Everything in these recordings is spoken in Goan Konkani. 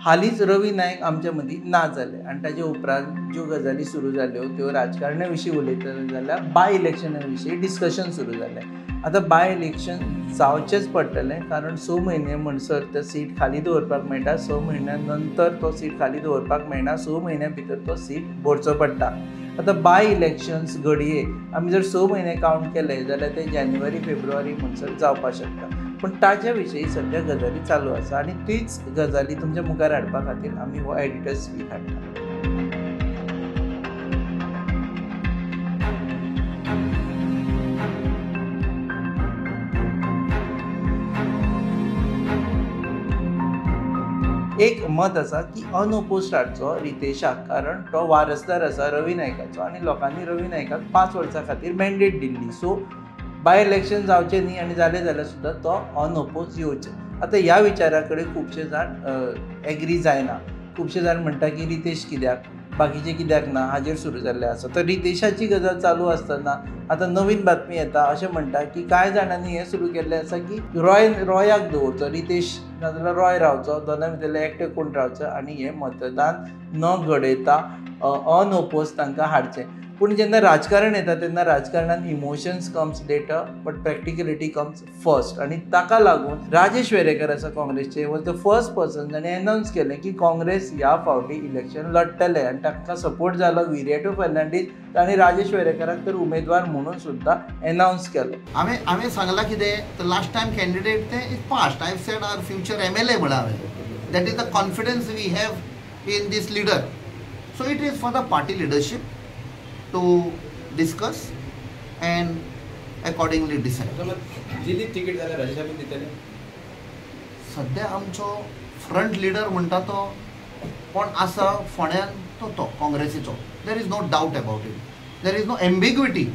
हालींच रवी नायक आमच्या मदीं ना जाले आनी ताजे उपरांत ज्यो गजाली सुरू जाल्यो त्यो राजकारण्या विशीं उलयतले जाल्यार बाय इलेक्शना विशीं डिस्कशन सुरू जालें. आतां बाय इलेक्शन जावचेंच पडटलें, कारण 6 म्हयने म्हणसर तो सीट खाली दवरपाक मेळटा, 6 म्हयन्या नंतर तो सीट खाली दवरपाक मेळना, 6 म्हयन्या भितर तो सीट भरचो पडटा. आतां बाय इलेक्शन्स घडये आमी जर 6 म्हयने कावंट केले जाल्यार ते जानेवारी फेब्रुवारी म्हणसर जावपाक शकता, पूण ताच्या विशीं सद्या गजाली चालू आसा आनी तीच गजाली तुमच्या मुखार हाडपा खातीर आमी हो एडिटर्स वीक हाडटा. एक मत आसा की अनओपोज्ड हाडचो रितेशाक, कारण तो वारसदार आसा रवी नायकाचो आनी लोकांनी रवी नायकाक 5 वर्सां खातीर mandate Delhi. So by election जावचें न्ही आनी जालें जाल्यार सुद्दां तो अनओपोज येवचें. आतां ह्या विचारा कडेन खुबशे जाण एग्री जायना, खुबशे जाण म्हणटा की रितेश कित्याक, बाकीचे कित्याक ना, हाजेर सुरू जाल्लें आसा. तर रितेशाची गजाल चालू आसतना आतां नवीन बातमी येता अशें म्हणटा की कांय जाणांनी हें सुरू केल्लें आसा की रॉयाक दवरचो, रितेश नाजाल्यार रॉय रावचो, दोनां भितरले एकटे कोण रावचो आनी हें मतदान न घडयता अनओपोज तांकां हाडचें. पूण जेन्ना राजकारण येता तेन्ना राजकारणान emotions comes later but practicality comes first, आनी ताका लागून राजेश वेरेकर आसा काँग्रेसचे वॉज the first person जाणें एनावन्स केलें की काँग्रेस ह्या फावटी इलेक्शन लडटले आनी तांकां सपोर्ट जालो विरियाटो फर्नांडीस तांणी राजेश वेरेकराक तर उमेदवार म्हणून सुद्दां एनावन्स केलो. हांवें सांगलां कितें, तर लास्ट टायम कॅन्डिडेट ते is past, I said our future MLA म्हळां हांवें. That is the confidence we have in this leader. So it is for the party leadership to discuss and accordingly decide. दिली तिकीट जाल्यार राजेशाक दितले? सद्या आमचो फ्रंट लिडर म्हणटा तो कोण आसा फोंड्यान तो तो काँग्रेसीचो. There is no doubt about it, there is no ambiguity.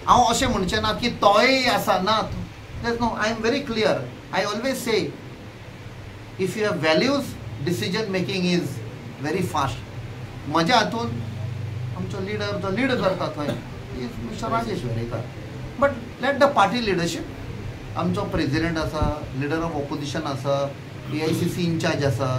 हांव अशें म्हणचें ना की तोय आसा ना, there is no, I am very clear. I always say if you have values decision making is very fast. म्हज्या हातून आमचो लिडर जो लीड करता थंय is mister Rajesh Verekar, but let the party leadership. आमचो प्रेजिडेंट आसा, लिडर ऑफ ऑपोजिशन आसा, AICC in-charge आसा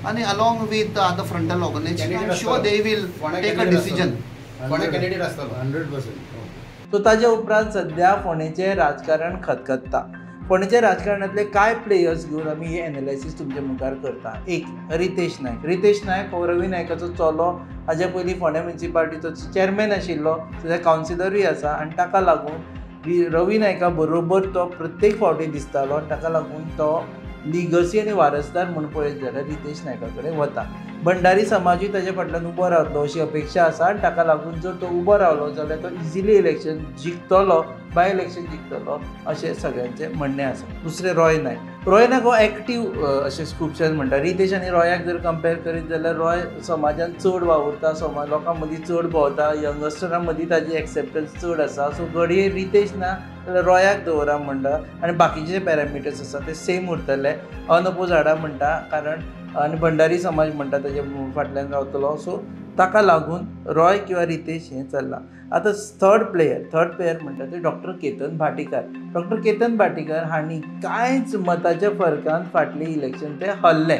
आनी along with other frontal organisation I am sure they will take a decision. Candidate आसतलो 100%. सो ताजे उपरांत सद्या फोंडेचें राजकारण खतखत्ता. फोंडेच्या राजकारणांतले कांय प्लेयर्स घेवन आमी हे एनालायसीस तुमच्या मुखार करता. एक रितेश नायक. रितेश नायक हो रवी नायकाचो चलो, हाज्या पयलीं फोंडें म्युनिसिपालिटीचो चॅरमॅन आशिल्लो, सद्या कावन्सिलरूय आसा आनी ताका लागून रवी नायका बरोबर तो प्रत्येक फावटी दिसतालो आनी ताका लागून तो लिगसी आनी वारसदार म्हूण पळयत जाल्यार रितेश नायका कडेन वता. भंडारी समाजूय ताज्या फाटल्यान उबो रावतलो अशी अपेक्षा आसा आनी ताका लागून जर तो उबो रावलो जाल्यार तो इजिली इलेक्शन जिखतलो, बाय इलेक्शन जिखतलो अशें सगळ्यांचें म्हणणें आसा. दुसरें रॉय नायक. रॉय नायक हो एक्टीव अशें खुबशे म्हणटा. रितेश आनी रॉयाक जर कंपेर करीत जाल्यार रॉय समाजान चड वावुरता, समाज लोकां मदीं चड भोंवता, यंगस्टरां मदीं ताजी एक्सेप्टन्स चड आसा. सो घडये रितेश ना जाल्यार रॉयाक दवरा म्हणटा आनी बाकीचे पॅरामिटर्स आसा ते सेम उरतले. अनओपोज हाडा म्हणटा कारण आनी भंडारी समाज म्हणटा ताजे फाटल्यान रावतलो. सो ताका लागून रॉय किंवा रितेश हें चल्लां. आतां थर्ड प्लेयर म्हणटा ते डॉक्टर केतन भाटीकार. डॉक्टर केतन भाटीकार हांणी कांयच मताच्या फरकान फाटलें इलेक्शन ते हरले.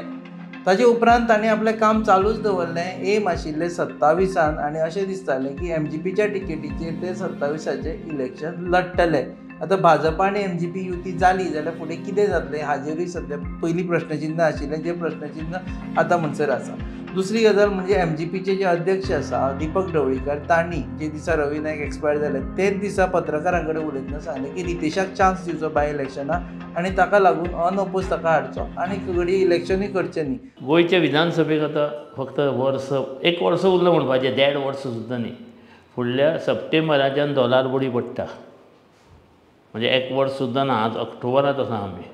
ताजे उपरांत तांणी आपलें काम चालूच दवरलें. एम आशिल्लें 27 आनी अशें दिसतालें की एमजीपीच्या टिकेटीचेर ते 27 इलेक्शन लडटले. आतां भाजपा आनी एमजीपी युती जाली जाल्यार फुडें कितें जातलें हाजेरूय सद्या पयलीं प्रश्नचिन्ह आशिल्लें, जें प्रश्नचिन्ह आतां म्हणसर आसा. दुसरी गजाल म्हणजे एमजीपीचे जे अध्यक्ष आसा दीपक ढवळीकर, तांणी जे दिसा रवी नायक एक्सपायर जाले तेच दिसा पत्रकारां कडेन उलयतना सांगलें की रितेशाक चान्स दिवचो बाय इलेक्शनाक आनी ताका लागून अनओपोज ताका हाडचो आनी घडये इलेक्शनूय करचें न्ही. गोंयच्या विधानसभेक आतां फक्त वर्स एक वर्स उरलें म्हणपाचें, 1.5 वर्स सुद्दां न्ही. फुडल्या सप्टेंबराच्यान डॉलार बडी पडटा, म्हणजे एक वर्स सुद्दां ना. आज ऑक्टोबरांत आसा आमी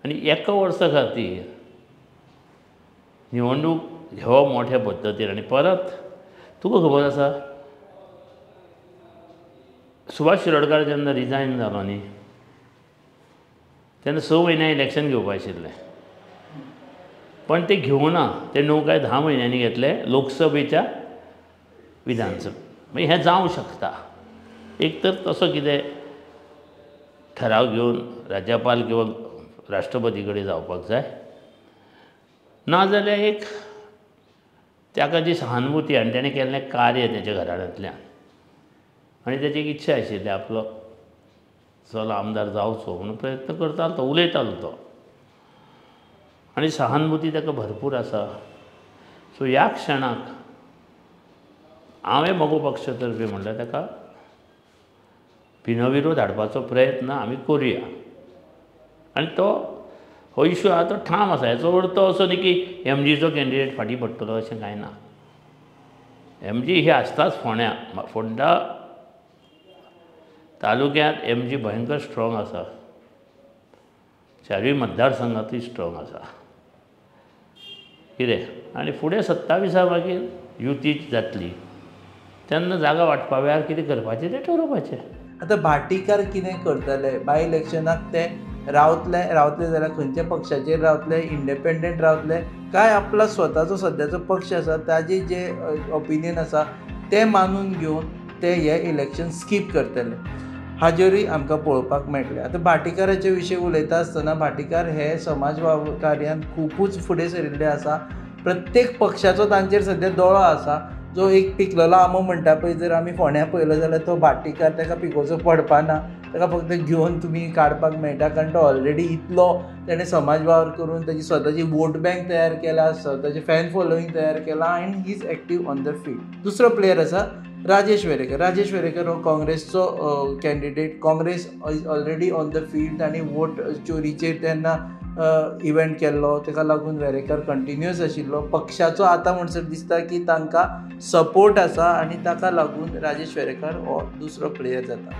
आनी एका वर्सा खातीर निवडणूक घेवप मोठ्या पद्दतीन. आनी परत तुका खबर आसा, सुभाष शिरोडकार जेन्ना रिजायन जालो न्ही तेन्ना 6 म्हयन्या इलेक्शन घेवपा आशिल्लें, पण ते घेवना, ते 9 काय 10 म्हयन्यांनी घेतले लोकसभेच्या विधानसभा. मागीर हें जावं शकता. एक तर तसो कितें ठराव घेवन राज्यपाल किंवा राष्ट्रपती कडेन जावपाक जाय. नाजाल्यार एक ताका जी सहानुभूती आनी ताणें केल्लें कार्य तेच्या घराण्यांतल्यान आनी ताची एक इच्छा आशिल्ली आपलो चलो आमदार जावचो म्हणून प्रयत्न करतालो तो, उलयतालो तो आनी सहानुभूती ताका भरपूर आसा. सो ह्या क्षणाक हांवें मगो पक्ष तर्फे म्हणल्यार ताका बिनविरोध हाडपाचो प्रयत्न आमी करुया आनी तो हो इशू आहा तो ठाम आसा. हेचो अर्थ असो न्ही की एमजीचो कॅन्डिडेट फाटीं पडटलो अशें कांय ना. एमजी ही आसताच फोंड्या, फोंडा तालुक्यांत एमजी भयंकर स्ट्रॉंग आसा, चारूय मतदारसंघांतूय स्ट्रॉंग आसा कितें. आनी फुडें 27 मागीर युती जातली तेन्ना जागा वांटपा वेळार कितें करपाचें तें ठरोवपाचें. आतां भाटीकार कितें करतले बाय इलेक्शनाक, ते रावतले, रावतले जाल्यार खंयच्या पक्षाचेर रावतले, इंडिपेंडंट रावतले काय आपलो स्वताचो सद्याचो पक्ष आसा ताजे जे ओपिनियन आसा तें मानून घेवन ते हे इलेक्शन स्कीप करतले हाजेरूय आमकां पळोवपाक मेळटलें. आतां भाटीकाराचे विशय उलयता आसतना भाटीकार हे समाज कार्यान खुबूच फुडें सरिल्ले आसा. प्रत्येक पक्षाचो तांचेर सद्या दोळो आसा. जो एक पिकलेलो आंबो म्हणटा पळय, जर आमी फोंड्या पळयलो जाल्यार तो भाटीकार ताका पिकोवचो पडपा ना, ताका फक्त घेवन तुमी काडपाक मेळटा, कारण तो ऑलरेडी इतलो तेणें समाज वावर करून ताजी स्वताची वोट बँक तयार केला, स्वताची फॅन फॉलोईंग तयार केला and he is active on the field. दुसरो प्लेयर आसा राजेश वेरेकर. राजेश वेरेकर हो काँग्रेसचो candidate. Congress is already on the field आनी वोट चोरीचेर तेन्ना इव्हेंट केल्लो, ताका लागून वेरेकर कंटिन्युअस आशिल्लो. पक्षाचो आतां म्हणसर दिसता की तांकां सपोर्ट आसा आनी ताका लागून राजेश वेरेकर हो दुसरो प्लेयर जाता.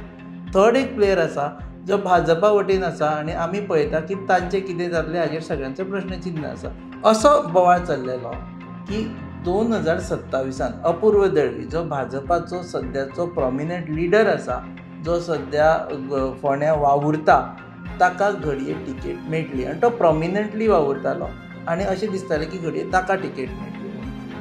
थर्ड एक प्लेयर आसा जो भाजपा वटेन आसा आनी आमी पळयता की तांचें कितें जातलें हाजेर सगळ्यांचो प्रश्नचिन्न आसा. असो बोवाळ चल्लेलो की 2027 अपूर्व दळवी जो भाजपाचो सद्याचो प्रोमिनंट लिडर आसा, जो सद्या फोंड्या वावुरता, ताका घडये तिकेट मेळटली आनी तो प्रोमिनंटली वावुरतालो आनी अशें दिसतालें की घडये ताका तिकेट मेळटली.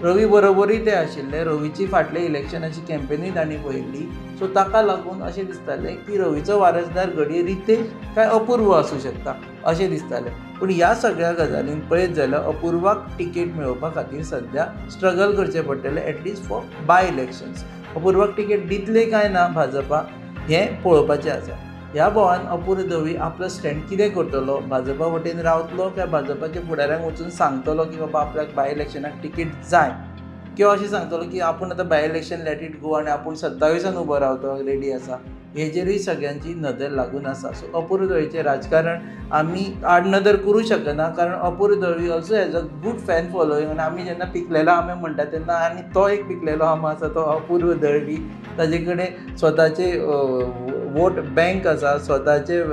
रवी बरोबरूय ते आशिल्ले, रवीची फाटले इलेक्शनाची कॅम्पेनूय तांणी पळयल्ली. सो ताका लागून अशें दिसतालें की रवीचो वारसदार घडये रितेश काय अपूर्व आसूं शकता अशें दिसतालें. पूण ह्या सगळ्या गजालींक पळयत जाल्यार अपूर्वाक तिकेट मेळोवपा खातीर सद्या स्ट्रगल करचें पडटलें, at least for by elections. अपूर्वाक ticket दितले काय ना भाजपा हें पळोवपाचें आसा. ह्या बोवान अपूर्व दळवी आपलो स्टँड कितें करतलो, भाजपा वटेन रावतलो काय भाजपाच्या फुडाऱ्यांक वचून सांगतलो की बाबा आपल्याक बाय इलेक्शनाक तिकेट जाय, किंवा अशें सांगतलो की आपूण आतां by election let it go आनी आपूण 27 उबो रावतो रेडी आसा, हेजेरूय सगळ्यांची नदर लागून आसा. सो अपूर्व दळवीचें राजकारण आमी आडनदर करूं शकना, कारण Apurva Dalvi also has a good fan following आनी आमी जेन्ना पिकलेलो आंबे म्हणटा तेन्ना आनी तो एक पिकलेलो आंबो आसा तो अपूर्व दळवी. ताजे कडेन स्वताचे वोट बँक आसा, स्वताचे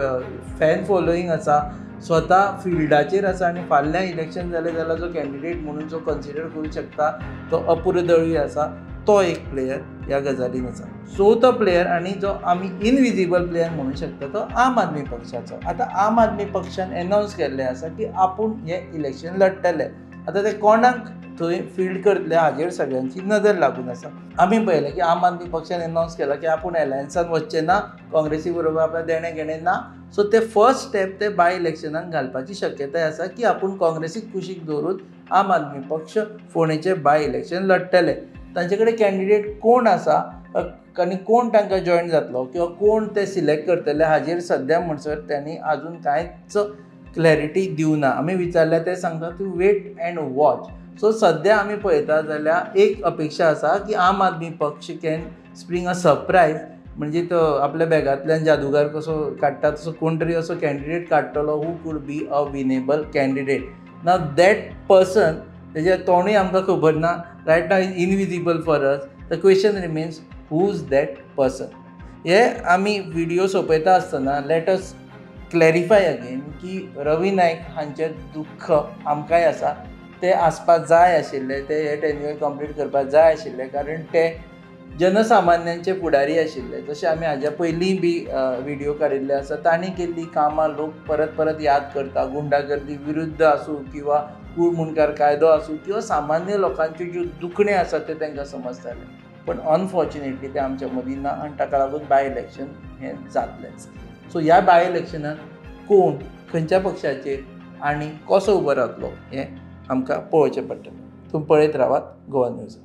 फॅन फॉलोईंग आसा, स्वता फिल्डाचेर आसा आनी फाल्यां इलेक्शन जालें जाल्यार जो कॅन्डिडेट म्हणून जो कन्सिडर करूं शकता तो अपूर्व दळवी आसा. तो एक प्लेयर ह्या गजालीन आसा. चवथो प्लेयर आनी जो आमी इनविजिबल प्लेयर म्हणू शकता तो आम आदमी पक्षाचो. आतां आम आदमी पक्षान एनावन्स केल्लें आसा की आपूण हें इलेक्शन लडटले. आतां ते कोणाक थंय फिल्ड करतले हाजेर सगळ्यांची नदर लागून आसा. आमी पळयलें की आम आदमी पक्षान एनावन्स केला की आपूण एलायन्सान वचचें ना, काँग्रेसी बरोबर आपल्या देणें घेणें ना. सो ते फर्स्ट स्टेप ते बाय इलेक्शनाक घालपाची शक्यताय आसा की आपूण काँग्रेसीक कुशीक दवरून आम आदमी पक्ष फोंडेचें बाय इलेक्शन लडटले. तांचे कडेन कॅन्डिडेट कोण आसा आनी कोण तांकां जॉयन जातलो किंवा कोण ते सिलेक्ट करतले हाजेर सद्या म्हणसर तांणी आजून कांयच क्लॅरिटी दिवना. आमी विचारल्यार ते सांगता तूं वेट एंड वॉच. सो सद्या आमी पळयता जाल्यार एक अपेक्षा आसा की आम आदमी पक्ष can spring a surprise, म्हणजे तो आपल्या बॅगांतल्यान जादूगार कसो काडटा तसो कोण तरी असो कॅन्डिडेट काडटलो who could be a winnable candidate. Now that person तेजें तोंडूय आमकां खबर ना, right now is invisible for us. The question remains who is that person. हे आमी व्हिडियो सोंपयता आसतना let us clarify again की रवी नायक हांचें दुख्ख आमकांय आसा, ते आसपाक जाय आशिल्ले, ते हे टेन्युअर कंप्लीट करपाक जाय आशिल्ले, कारण ते जनसामान्यांचे फुडारी आशिल्ले. जशें आमी हाज्या पयलीं बी व्हिडियो काडिल्ले आसा, तांणी केल्लीं कामां लोक परत परत याद करता. गुंडागर्दी विरुद्ध आसूं किंवा कूळ मुंडकार कायदो आसूं किंवा सामान्य लोकांच्यो ज्यो दुखणें आसा तें तांकां समजतालें. पण अनफॉर्च्युनेटली ते आमच्या मदीं ना आनी ताका लागून बाय इलेक्शन हें जातलेंच. सो ह्या बाय इलेक्शनाक कोण खंयच्या पक्षाचेर आनी कसो उबो रावतलो हें आमकां पळोवचें पडटलें. तुमी पळयत रावात गोवा न्यूज.